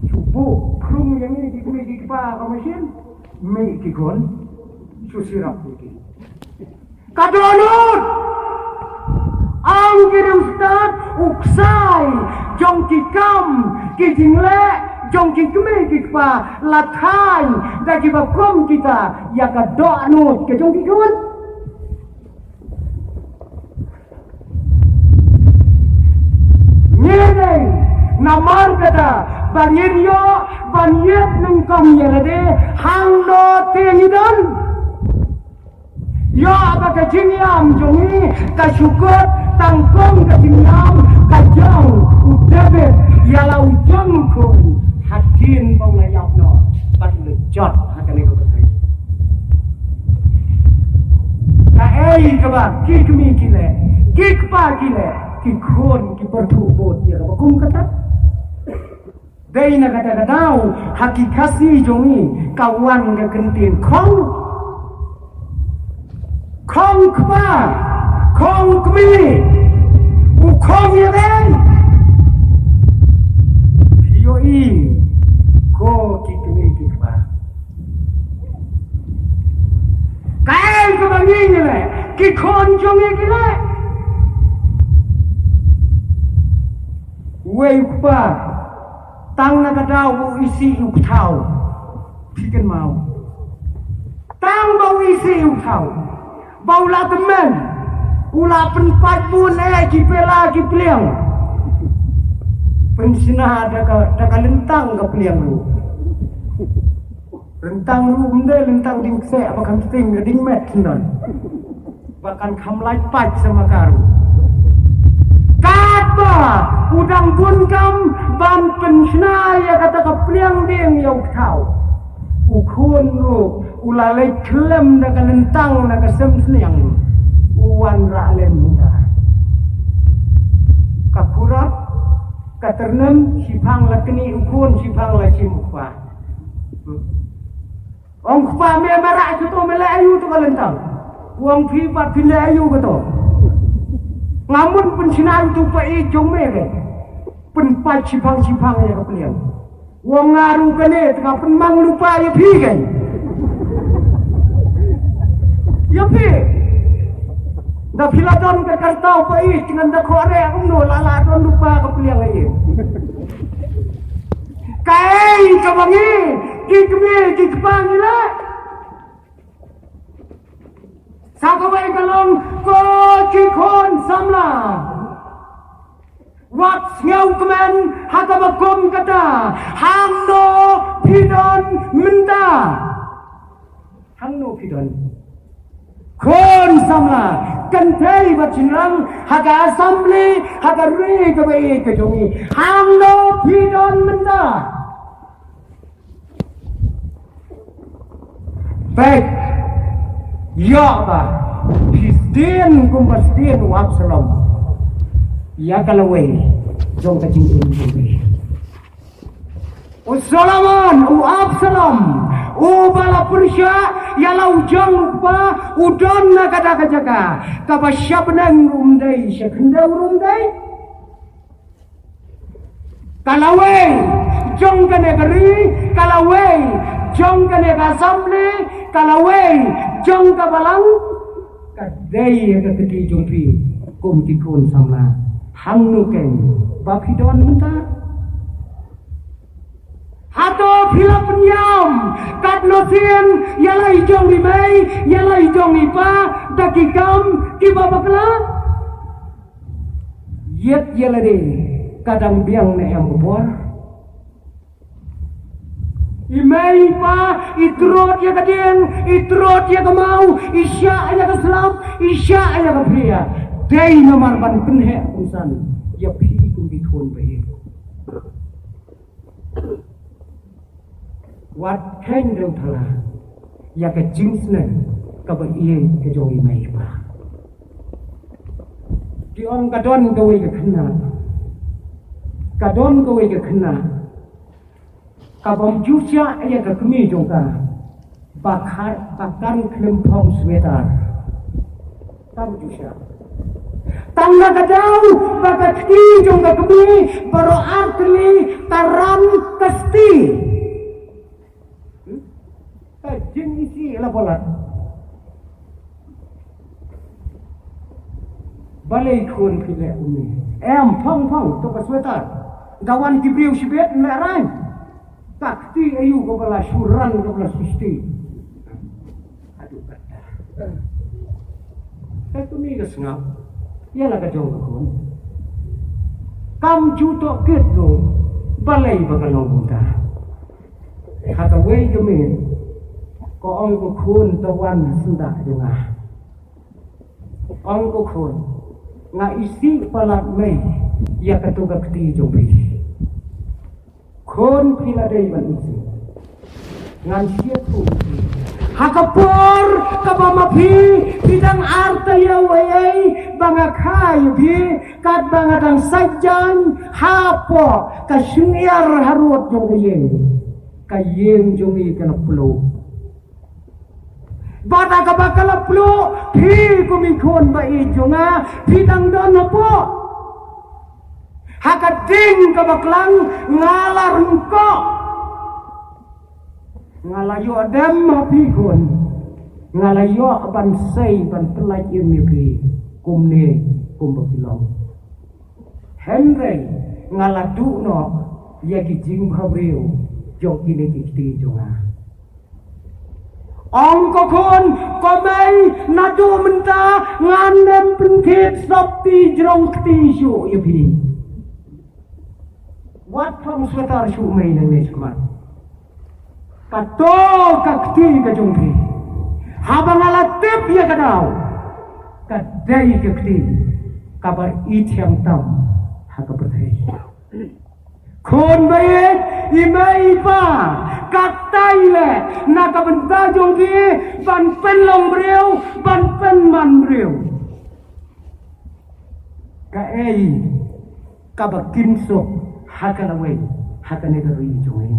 Shu buh krung ïa ngi ki kmie ki kpa ka mashin, mih ki khun shu sirok ïa ki. Ka dohnud. Ong ki riewstad, u ksai jong ki kam ki jingleh jong ki kmie ki kpa la thaiñ da kiba kum kita ïa ka dohnud ka jong ki khun. Ngi dei namar kata ba ngin ïoh ban ïit nyngkong ïa lade hangno te ngi don. Ïoh ba ka jingïam jong ngi ka shu kut tang kum ka jingïam ka jong u David ïa la u jong u khun hadien ba u la ïap noh bad u la jot ha kane ka pyrthei. Kaei kaba ki kmie ki leh, ki kpa ki leh, ki khun ki pyrthuh bud ïa kaba kum kata. Dei na kata ka daw ha ki Khasi jong ngi ka wan ka kyntien khong. Khong kpa, khong kmie, u khong ïa dei. Ïohi ko ki kmie ki kpa. Kaei kaba ngi ngi leh, ki khun jong ngi ki leh. Uwei u kpa, tang na ka daw ba u isih u kthaw. Phi kynmaw. Tang ba u isih u kthaw. Ba u la tymmen. U la pynpait bun eh ki pela ki pliang. Pynshna da ka, da ka lyntang ka pliang ruh. Lyntang ruh ym dei lyntang ding kseh ba kan sting ding met sndon. Ba kan kham lait pait sa ma ka ruh. Katba u dang bun kam ban pynshna ïa kata ka pliang dieng ïa u kthaw. U khun ruh u la leit khlem da ka lyntang na ka sem sniang. U wan rah lem mynta. Ka khurap, ka tyrnem, shiphang la knieh u khun, shiphang la shim u kpa. Ong kpa me, me rah kato, me leh aïu to ka lyntang. Ong phi pat phi leh aïu kato. Nga mut pynshna ïa uto u paid jong me re. Pynpait shiphang shiphang ïa ka pliang. Ong nga ruh kane te nga pynmang lypa ïa phi kein. Ïa phi. Da phi la don ka karta u paieit, ngan da khot re kumno la la don rupa ka pliang ïa. Kaei kaba ngi, ki kmie ki kpa ngi la. Sa kawei ka long, ko ki khun samla. Wat sngewkmen ha kaba kum kata, hangno phi don mynta? Hangno phi don? Khun samla, kynthei bad shynrang, ha ka assembly, ha ka ri kaba ïeit ka jong ngi. Hangno phi don mynta? Peit, ïoh ba phi sdien kumba sdien u Absalom ïa ka lawei jong ka jingim jong phi. U Solomon, u Absalom, uba la pyrshah ïa la u jong u kpa, u don na kata ka jaka kaba sha bneng ruh um dei, sha khyndew ruh um dei. Ka lawei jong kane ka ri, ka lawei jong kane ka assembly, ka lawei jong ka balang, ka dei ha ka kti jong phi kum ki khun samla. Hangno keiñ ba phi don mynta? Hato phi la pynïam katno sien ïa la i jong i mei, ïa la i jong i pa, da ki kam kiba bakla? Ïeit ïa lade ka dang biang ne em ka por? I mei i pa i trot ïa ka dieng, i trot ïa ka maw, i shah ïa ka slap, i shah ïa ka phria. Dei namar ban pynheh pynsan ïa phi kum ki khun ba ïeit. Wat kheiñ riew thala ïa ka jingsneng kaba ïeit ka jong i mei i pa. Ki ong ka don kawei ka khynnah, ka don kawei ka khynnah kabym ju shah ïa ka kmie jong ka ba kha-, ba kan khlem phong sweater. Kam ju shah. Tang na ka daw ba ka kti jong ka kmie baroh ar tylli ka ran ka sti. Hmm? Ka jingïasih la palat. Balei khun phi leh kumne? Em, phong, phong, to ka sweater. Da wan ki briew shibit, neh rai. Ka kti aïu kaba la shu ran, kaba la shu sti? Aduh, kata. Ka kmie ka sngap ïa la ka jong ka khun. Kam ju tohkit ruh balei ba ka long kumta. Ha kawei ka miet ka ong ka khun, to wan ha syndah jong nga. Ong ka khun, nga isih palat mei ïa kato ka kti jong phi. Khun, phi la dei ban isih. Ngan shit kum phi. Ha ka por kaba ma phi, phi dang artatien, wei ei ba nga kha ïa phi, katba nga dang sait jan hapoh ka shyngiar harud jong ka ïing. Ka ïing jong ngi ka la pluh. Bad ha kaba ka la pluh, phi kum i khun ba ïeit jong nga, phi dang don hapoh. Ha ka ding kaba klang nga la ryngkoh. Nga la ïoh dem ha phi khun. Nga la ïoh ban sei ban pyllait im ïa phi kumne kumba phi long. Hynrei nga la duh noh ïa ki jingbhabriew jong kine ki kti jong nga. Ong ko khun, ko mei, naduh mynta ngan ym pynkit sopti jrong kti shuh ïa phi. Wat phong sweater shuh mei nangne shakhmat. Kato ka kti ka jong phi. Haba nga la tip ïa ka daw, ka dei ka kti kaba i thiang tam ha ka pyrthei. Khun ba ïeit, i mei i pa, katai leh na ka bynta jong phi ban pynlong briew, ban pynman briew. Kaei kaba kin suk ha ka lawei ha kane ka ri jong ngi?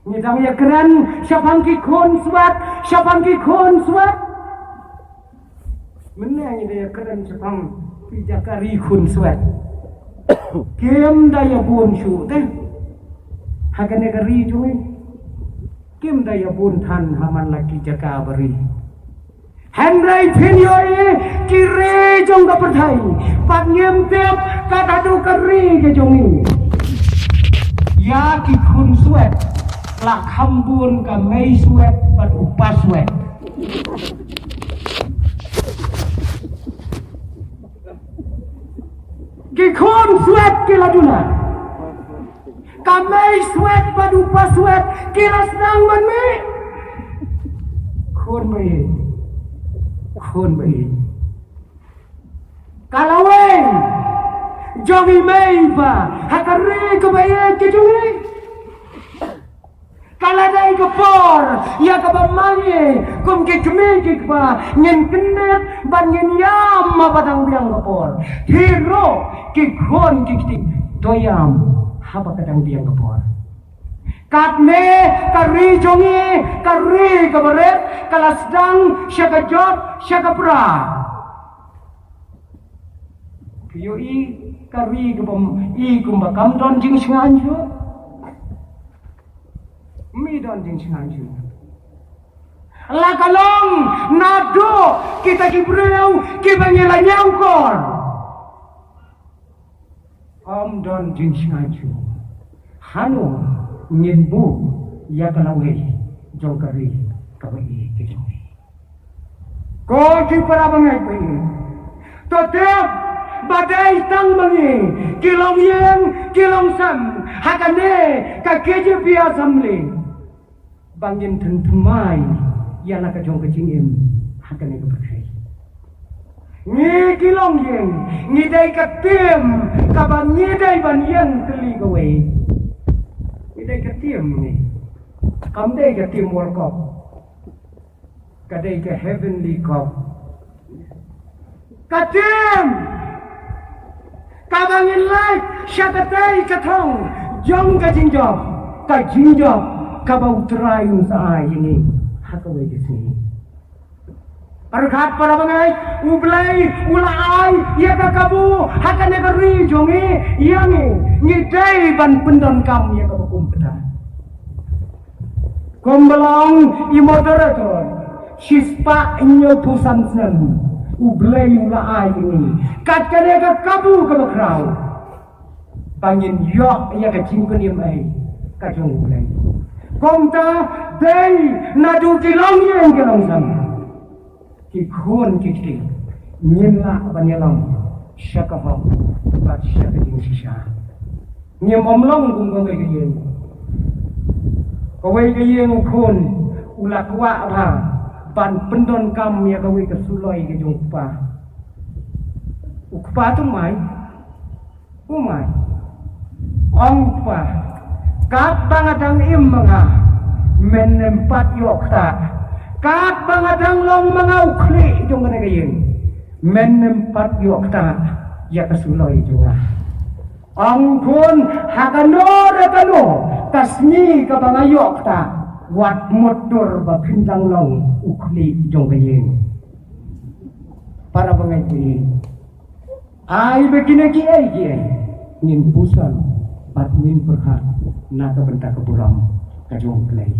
Ngi dang ïa kren shaphang ki khun swet, shaphang ki khun swet. Mynne ngi dang ïa kren shaphang ki jaka ri khun swet. Kim da ïa bun shuh te ha kane ka ri jong ngi. Kim da ïa bun than ha man la ki jaka ba ri. Hynrei phin ïohi ki ri jong ka pyrthei, bad ngim tip kat haduh ka ri ka jong ngi. Ïa ki khun swet la kham bun ka mei swet bad u pa swet. Ki khun swet ki la duna. Ka mei swet bad u pa swet ki la sdang ban mih. Khun ba ïeit. Khun ba ïeit. Ka lawei jong i mei ba ha ka ri kaba ïeit ka jong i. Ka la dei ka por ïa kaba ma ngi kum ki kmie ki kpa ngin kynnoh bad ngin ïam haba dang biang ka por. Te ruh ki khun ki kti to ïam haba ka dang biang ka por. Katne ka ri jong ngi, ka ri kaba rit, ka la sdang sha ka jot sha ka pra. Phi ïohi ka ri kaba i kumba kam don jingshngaiñ shuh. Mi don jingshngaiñ shuh. La ka long naduh kita ki briew kiba ngi la ñiewkor. Ym don jingshngaiñ shuh. Hano ngin buh ïa ka lawei jong ka ri kaba ïeit ka jong ngi. Ko ki para bangeit ba ïeit, to tip ba dei tang ma ngi ki longïing ki longsem ha kane ka K J P Assembly. Ba ngin thymmai ïa la ka jong ka jingim ha kane ka pyrthei. Ngi ki longïing ngi dei ka tim kaba ngi dei ban ïeng tylli kawei. Ngi dei ka tim ngi. Kam dei ka tim World Cup. Ka dei ka Heavenly Cup. Ka tim kaba ngin leit sha katei ka thong jong ka jingjop, ka jingjop kaba U Trai un sa ai ïa ngi ha kawei ka sngi. Pyrkhat para bangeit, U Blei u la ai ïa ka kabu ha kane ka ri jong ngi ïa ngi, ngi dei ban pyndonkam ïa kaba kum kata. Kumba long i moderator, shispah hynñiewphew san snem U Blei u la ai ïa ngi kat kane ka kabu kaba khraw ba ngin ïoh ïa ka jingpynim ei ka jong U Blei. Kumta dei naduh ki longïing ki longsem, ki khun ki kti, ngin lah ban ïalam sha ka hok bad sha ka jingshisha. Ngim ym long kum kawei ka ïing. Kawei ka ïing u khun u la kwah bha ban pyndonkam ïa kawei ka suloi ka jong u kpa. U kpa tu mai. U mai. Ong u kpa, katba nga dang im ma nga, men ym pat ïoh ktah. Katba nga dang long ma nga u khlieh jong kane ka ïing, men ym pat ïoh ktah ïa ka suloi jong nga. Ong u khun, ha kano re kano ka sngi kaba nga ïoh ktah, wat mutdur ba phin dang long u khlieh jong ka ïing. Para bangeit, ai ba kine kiei kiei ngin puson bad ngin pyrkhat na ka bynta ka burom ka jong U Blei.